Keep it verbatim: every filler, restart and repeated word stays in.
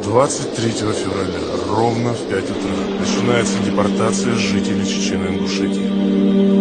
Двадцать третьего февраля, ровно в пять утра, начинается депортация жителей Чечено-Ингушетии.